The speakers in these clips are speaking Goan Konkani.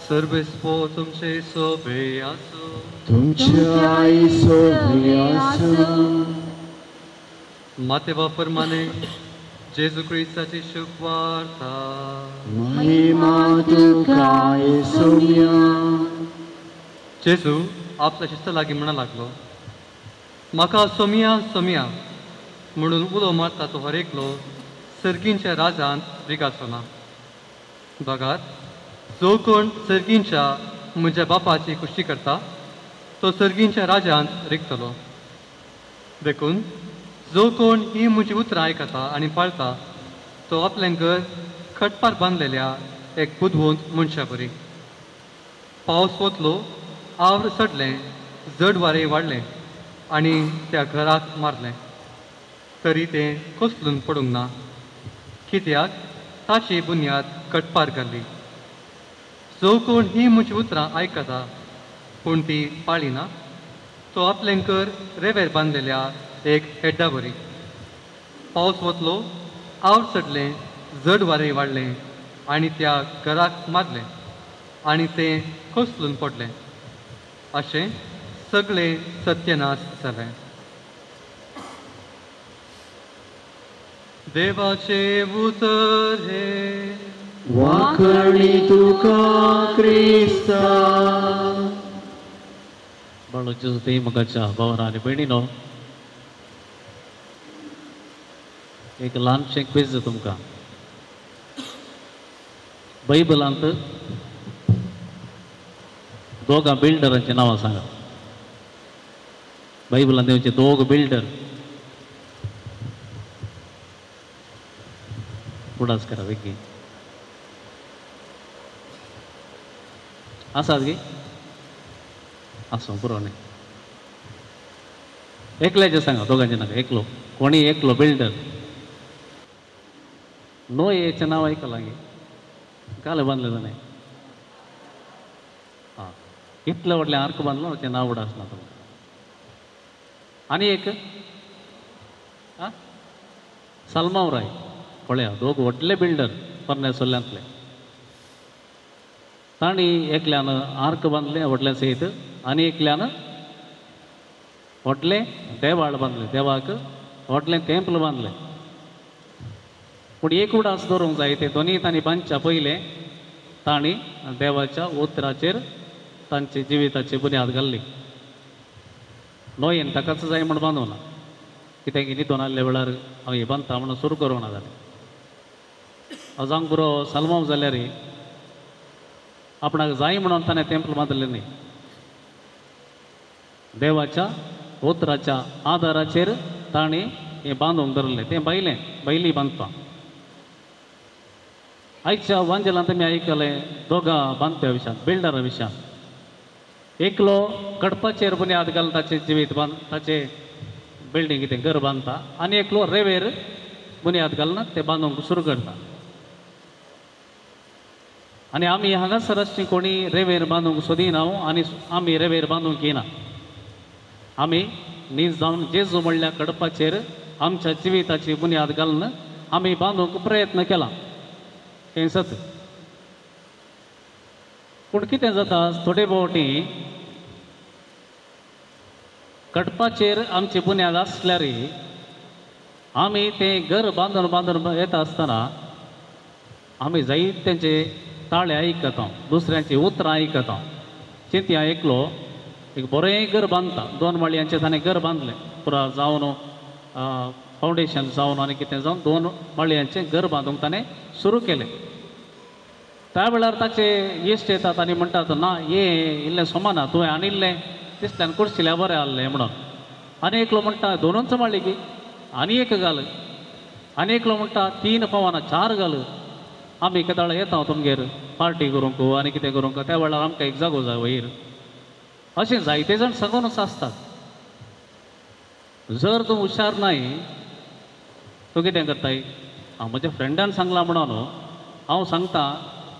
सर्वेस्पो तुमचे सोबे आसूं. तुमच्याय सोबे आसूं. मातेवा प्रमाणे जेजू क्रिस्ताची शुभवार्ता. महिमा तुका येसुम्या. जेजू आपल्या शिस्ता लागीं म्हणा लागलो, म्हाका सोमिया सोमिया म्हणून उलो मारता तो हर एकलो सर्गींच्या राजांत रिगाचो ना. बघात, जो कोण सर्गींच्या म्हज्या बापाची खुशी करता तो सर्गींच्या राजांत रिगतलो. देखून जो कोण ही म्हजी उतरां आयकता आनी पाळता तो आपलें घर खटपार बांदलेल्या एक बुदवंत मनशा बरी. पावस वतलो, आवड चडलें, जड वारें वाडलें आनी त्या घराक मारलें, तरी तें कोसलून पडूंक ना, कित्याक ताची बुन्याद कटपार घाल्ली. जो कोण ही म्हजी उतरां आयकता पूण ती पाळिना तो आपलें घर रेवेर बांदलेल्या एक हेड्डा बरी. पावस वतलो, आवड चडलें, जड वारें वाडलें आनी त्या घराक मारलें आनी तें कोसलून पडलें. अशें सगळें सत्यनाश जालें. देवाचें उतर हें. वाखणी तुका क्रिस्ता. बाळो जेजू ते मगाच्या भावान आनी भयणीनो, एक ल्हानशें क्विज तुमकां. बायबलांत दोगां बिल्डरांचीं नांवां सांगा. बायबलांत येवचे दोग बिल्डर. उडास करा बेगीन. आसात गी? आसूं पुरो न्ही. एकल्याचें सांगा, दोगांचें नाका. एकलो कोणी एकलो बिल्डर. नोयेचें नांव आयकलां गे? काले बांदलें ताणें. आं, इतलें व्हडलें आर्क बांदलो, तें नांव उडास ना तुमकां. आनी एक आं सलमाव राय. पळया, दोग व्हडले बिल्डर पोरण्या सोल्ल्यांतले. तांणी एकल्यान आर्क बांदलें व्हडलें सयत आनी एकल्यान व्हडलें देवाळ बांदलें, देवाक व्हडलें तेंपल बांदलें. पूण एक उडास दवरूंक जाय, ते दोनूय तांणी बांदच्या पयलें तांणी देवाच्या उतराचेर तांचे जिविताची बुन्याद घाल्ली. नोयेन ताकाच जाय म्हूण बांदूंक ना, कित्याक न्हिदून आसल्या वेळार हांव हें बांदता म्हणून सुरू करूंक ना जालें. हांव जावंक पुरो सलमाव जाल्यार आपणाक जाय म्हणून ताणें तेंपल बांदलें न्ही. देवाच्या उतराच्या आदाराचेर ताणें हें बांदूंक धरलें. तें बायलें बायली बांदपा. आयच्या वांजेलांत तुमी आयकलें दोगां बांदप्या विशयान, बिल्डरा विशयान. एकलो कडपाचेर बुन्याद घालून ताचें जिवीत बांद, ताचें बिल्डींग कितें घर बांदता, आनी एकलो रेवेर बुन्याद घालून तें बांदूंक सुरू करता. आनी आमी हांगासर आसची कोणी रेवेर बांदूंक सोदिना आनी आमी रेवेर बांदूंक येना. आमी नीज जावन जेजू म्हणल्या कडपाचेर आमच्या जिविताची बुन्याद घालून आमी बांदूंक प्रयत्न केला, हें सत. पूण कितें जाता, थोडे फावटी कडपाचेर आमची बुन्याद आसल्यार आमी तें घर बांदून बांदून येता आसतना आमी जायत्यांचे ताळे आयकता, दुसऱ्यांची उतरां आयकता. चिंतया, एकलो एक बरें घर बांदता, दोन माळयांचें ताणें घर बांदलें, पुरा जावन फावंडेशन जावन आनी कितें जावन दोन माळयांचें घर बांदूंक ताणें सुरू केलें. त्या वेळार ताचे इश्ट येतात आनी म्हणटात, ना ये इल्लें सोमाना, तुवें आनी इल्लें दिसल्यान कुर्शिल्या बरें आहलें म्हणून. आनी एकलो म्हणटा दोनूच माळी की आनी एक घाल. आनी एकलो म्हणटा तीन पावना चार घाल, आमी केदाळ येता तुमगेर पार्टी करूंक आनी कितें करूंक, त्या वेळार आमकां एक जागो जाय वयर. अशें जायते जाण सांगूनच आसतात. जर तूं हुशार नाय, तूं कितें करताय, हांव म्हज्या फ्रेंडान सांगलां म्हणून हांव सांगता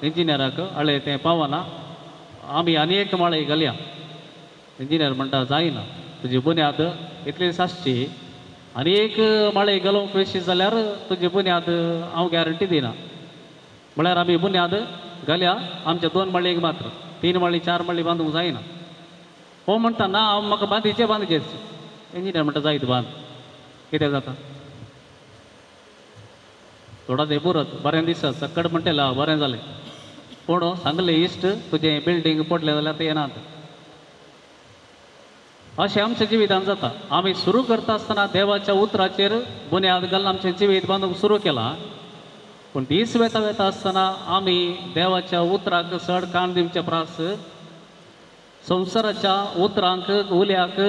इंजिनियराक, अळे तें पावना, आमी आनी एक माळी घालया. इंजिनियर म्हणटा जायना, तुजी बुन्याद इतली आसची, आनी एक माळी घालूंक वेशी जाल्यार तुजी बुन्याद हांव गॅरंटी दिना. म्हळ्यार आमी बुन्याद घाल्या आमच्या 2 माळयेक मात्र, 3 माळी 4 माळी बांदूंक जायना. हो म्हणटा ना हांव म्हाका बांदीचे बांदचेच. इंजिनियर म्हणटा जायत बांद, कितें जाता थोडा ते पुरत बरें दिसत सक्कड म्हणटेला बरें जालें. पूण सांगलें इश्ट तुजें बिल्डींग पडलें जाल्यार तें येनात. अशें आमच्या जिवितान जाता. आमी सुरू करता आसतना देवाच्या उतराचेर बुन्याद घालून आमचें जिवीत बांदूंक सुरू केलां, पूण दीस वेता वेता आसतना आमी देवाच्या उतराक चड कान दिवचे प्रास संवसाराच्या उतरांक उल्याक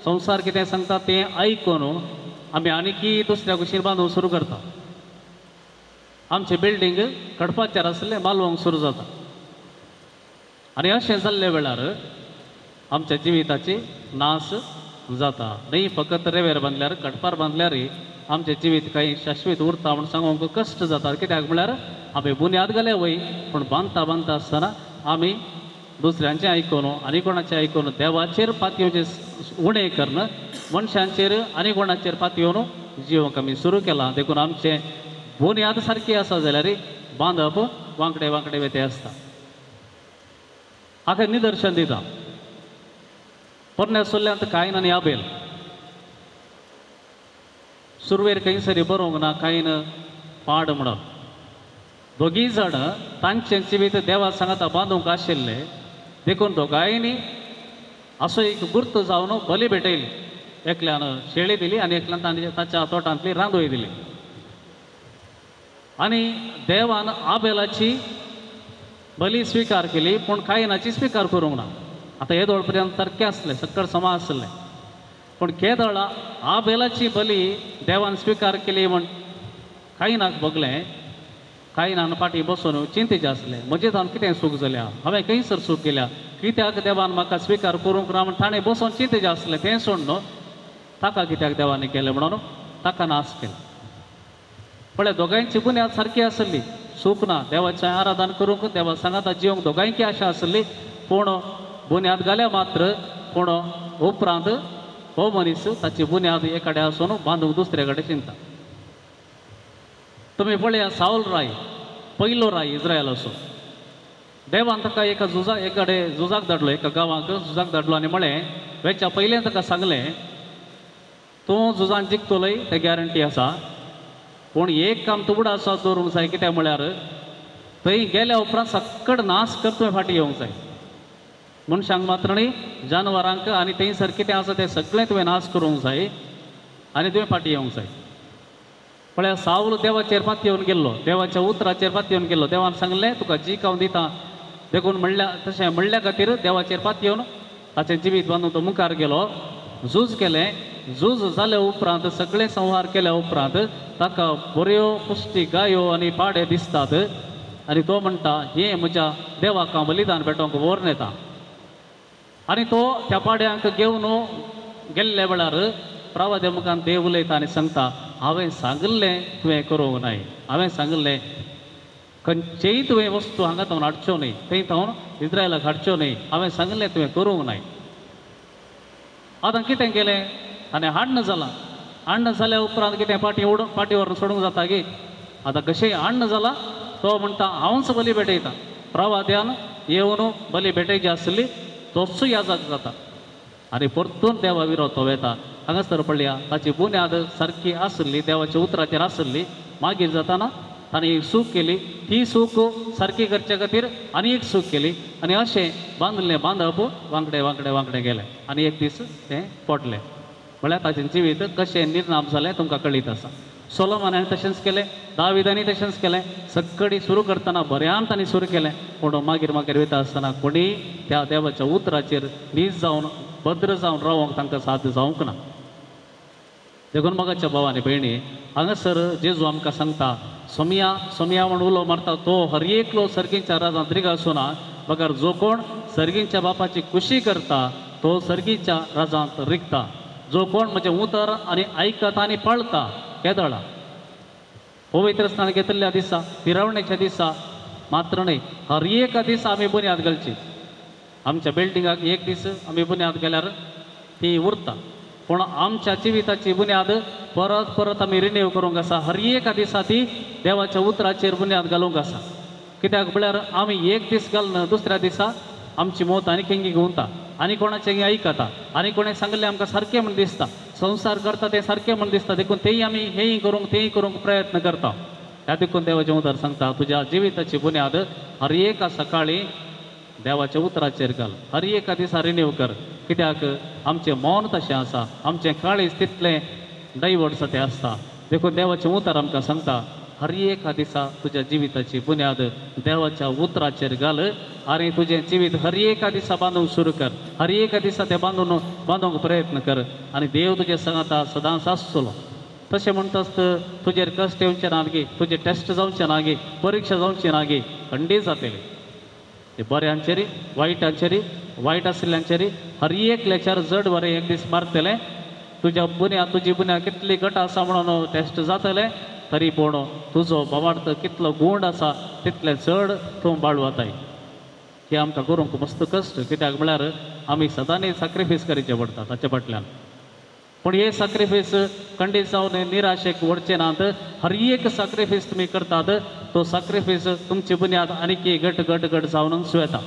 संवसार कितें सांगता तें आयकून आमी आनीकी दुसऱ्या कुशीन बांदूंक सुरू करता. आमचें बिल्डींग कडपाचेर आसलें मालवंक सुरू जाता आनी अशें जाल्ल्या वेळार आमच्या जिविताची नाश जाता. न्ही फकत रेवेर बांदल्यार कडपार बांदल्यार आमचें जिवीत कांय शाश्वत उरता म्हूण सांगूंक कश्ट जाता. कित्याक म्हळ्यार आमी बुन्याद घाल्या वय, पूण बांदता बांदता आसतना आमी दुसऱ्यांचें आयकून आनी कोणाचें आयकून देवाचेर पातयेवचें उणें करून मनशांचेर आनी कोणाचेर पातयेवन जिवंक आमी सुरू केलां. देखून आमचें बुन्याद सारकी आसा जाल्यार बांदप वांकडे वांकडे वेते आसता. हाका निदर्शन दिता पोरण्या सोल्ल्यांत कायन आनी आबेल. सुरवेर खंयसरी बरोवंक ना कायन पाड म्हणून. दोगीय जाण तांचें जिवीत देवा सांगाता बांदूंक आशिल्लें, देखून दोगांयनी असो एक गुर्त जावन बली भेटयली. एकल्यान शेळी दिली आनी एकल्यान ताच्या तोटांतली रांदोय दिली. आनी देवान आबेलाची बली स्विकार केली पूण कायनाची स्विकार करूंक ना. आतां येदोळ पर्यंत सारकें आसलें, सक्कड समा आसलें, पूण केदळा आबेलाची बली देवान स्विकार केली म्हण कायनाक भोगलें. कायनान फाटीं बसून चिंतेचें आसलें, म्हजें जावन कितें चूक जाल्या, हांवें खंयसर चूक केल्या, कित्याक देवान म्हाका स्विकार करूंक ना म्हण ताणें बसून चिंतेचें आसलें. तें सोडून ताका कित्याक देवान केलें म्हणून ताका नाश केलो. पळय दोगांयची बुन्याद सारकी आसली, चूक ना. देवाचें आराधन करूंक देवा सांगाता जिवंक दोगांयकी आशा आसली, पूण बुन्याद घाल्या मात्र पूण उपरांत हो मनीस ताची बुन्याद एक कडेन आसून बांदूंक दुसरे कडेन चिंता. तुमी पळया सावल राय, पयलो राय इस्रायलाचो. देवान ताका एका झुजा एक कडेन झुजाक धाडलो, एका गांवाक झुजाक धाडलो आनी म्हळें वेच्या पयलें ताका सांगलें तूं झुजान जिखतलोय तें गॅरंटी आसा, पूण एक काम तूं उडास दवरूंक जाय. कित्याक म्हळ्यार थंय गेल्या उपरांत सक्कड नाश कर तुवें फाटीं येवंक जाय. मनशांक मात्र न्ही, जानवरांक आनी थंयसर कितें आसा तें सगळें तुवें नाश करूंक जाय आनी तुवें फाटीं येवंक जाय. पळया सावल देवाचेर पातयेवन गेल्लो, देवाच्या उतराचेर पातयेवन गेल्लो. देवान सांगलें तुका जीक हांव दिता, देखून म्हणल्या तशें म्हणल्या खातीर देवाचेर पातयेवन ताचें जिवीत बांदून तो मुखार गेलो. झूज केलें, झूज जाल्या उपरांत सगळें संहार केल्या उपरांत ताका बऱ्यो पुश्टी गायो आनी पाडे दिसतात आनी तो म्हणटा हें म्हज्या देवाक हांव बलिदान भेटोवंक व्हरून येता. आनी तो त्या पाड्यांक घेवन गेल्ल्या वेळार प्रवाद्या मुखार देव उलयता आनी सांगता हांवें सांगिल्लें तुवें करूंक नाय, हांवें सांगिल्लें खंयचेय तुवें वस्तू हांगा थावन हाडच्यो न्हय, थंय थावन इस्रायलाक हाडच्यो न्हय, हांवें सांगिल्लें तुवें करूंक नाय. आतां कितें केलें आनी हाडण जालां. हाडण जाल्या उपरांत कितें पाटी उडून पाटी व्हरून सोडूंक जाता की आतां कशेंय हाडण जालां. तो म्हणटा हांवच बली भेटयता. प्रवाद्यान येवन बली भेटयची आसली तोच याजक जाता आनी परतून देवा विरोध तो वेता. हांगासर पळया ताची बुन्याद सारकी आसली, देवाच्या उतराचेर आसली. मागीर जाताना ताणें एक चूक केली, ती चूक सारकी करचे खातीर आनी एक चूक केली आनी अशें बांदलें बांदप वांकडे वांकडे वांकडे गेलें आनी एक दीस तें पडलें. म्हळ्यार ताचें जिवीत कशें निर्नाम जालें तुमकां कळीत आसा. सोलोमनान तशेंच केलें, दाविदांनी तशेंच केलें. सक्कडी सुरू करतना बऱ्यान तांणी सुरू केलें, पूण मागीर मागीर वयता आसतना कोणी त्या देवाच्या उतराचेर नीज जावन भद्र जावन रावंक तांकां साध्य जावंक ना. देखून मोगाच्या भाव आनी भयणी, हांगासर जेजू आमकां सांगता सोमिया सोमिया म्हण उलो मारता तो हर एकलो सर्गीच्या राजांत रिगासुना, बगर जो कोण सर्गीच्या बापाची खुशी करता तो सर्गीच्या राजांत रिगता. जो कोण म्हजें उतर आनी आयकता आनी पाळता केदळा पवित्र स्नान घेतिल्ल्या दिसा, फिरवणेच्या दिसा मात्र न्हय, हर एका दिसा आमी बुन्याद घालची. आमच्या बिल्डिंगाक एक दीस आमी बुन्याद घाल्यार ती उरता, पूण आमच्या जिविताची बुन्याद परत परत आमी रिन्यू करूंक आसा. हर एका दिसा ती देवाच्या उतराचेर बुन्याद घालूंक आसा. कित्याक म्हळ्यार आमी एक दीस घालून दुसऱ्या दिसा आमची मत आनी खंय घुंवता आनी कोणाचें आयकता आनी कोणें सांगलें आमकां सारकें म्हूण दिसता, संवसार करता तें सारकें म्हूण दिसता, देखून तेंय आमी हेंय करूंक तेंय करूंक प्रयत्न करता. ह्या देखून देवाचें उतर सांगता तुज्या जिविताची बुन्याद हर एका सकाळीं देवाच्या उतराचेर घाल, हर एका दिसा रिन्यू कर. कित्याक आमचें मन तशें आसा, आमचें काळीज तितलें डायवर्ट तें आसता. देखून देवाचें उतर आमकां सांगता हर एका दिसा तुज्या जिविताची बुन्याद देवाच्या उतराचेर घाल आनी तुजें जिवीत हर एका दिसा बांदूंक सुरू कर, हर एका दिसा तें बांदून बांदूंक प्रयत्न कर आनी देव तुजें सांगाता सदांच आसतलो. तशें म्हणटाच तुजेर कश्ट येवचे ना गे, तुजे टेस्ट जावचे ना गे, परिक्षा जावची ना गे, खंडीत जातली. ते बऱ्यांचेर वायटांचेर, वायट आशिल्ल्यांचेर हर एकल्याचेर जड बरें एक दीस मारतलें. तुज्या बुन्याद तुजी बुन्याद कितली घट आसा म्हणून टेस्ट जातलें, तरी पूण तुजो भावार्थ कितलो गूंड आसा तितलें चड तूं बाळवताय. हे आमकां करूंक मस्त कश्ट, कित्याक म्हळ्यार आमी सदांनी सॅक्रिफायस करचें पडटा ताचे फाटल्यान. पूण हे सॅक्रिफायस खंडीत जावन निराशेक व्हरचे नात. हर एक सॅक्रिफायस तुमी करतात तो सॅक्रिफायस तुमची बुन्याद आनीक घट घट घट जावनच येता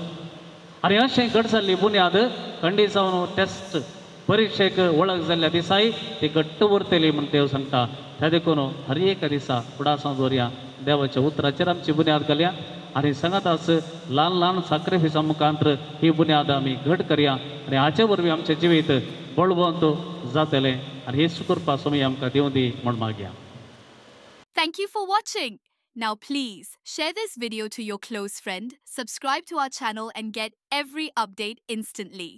आनी अशें घट जाल्ली बुन्याद खंडीत जावन टेस्ट परिक्षेक वळख जाल्ल्या दिसाय ती घट्ट उरतली म्हूण देव सांगता. त्या देखून हर एका दिसा फुडासां दवरया, देवाच्या उतराचेर आमची बुन्याद घालया आनी सांगाताच ल्हान ल्हान सॅक्रिफायसा मुखांत ही बुन्याद आमी घट करया आनी हाचे वरवीं आमचें जिवीत बळवंत जातलें आनी हीच कृपा स्वामी आमकां दिवं दी म्हूण मागया. Thank you for watching. Now please share this video to your close friend, subscribe to our channel and get every update instantly.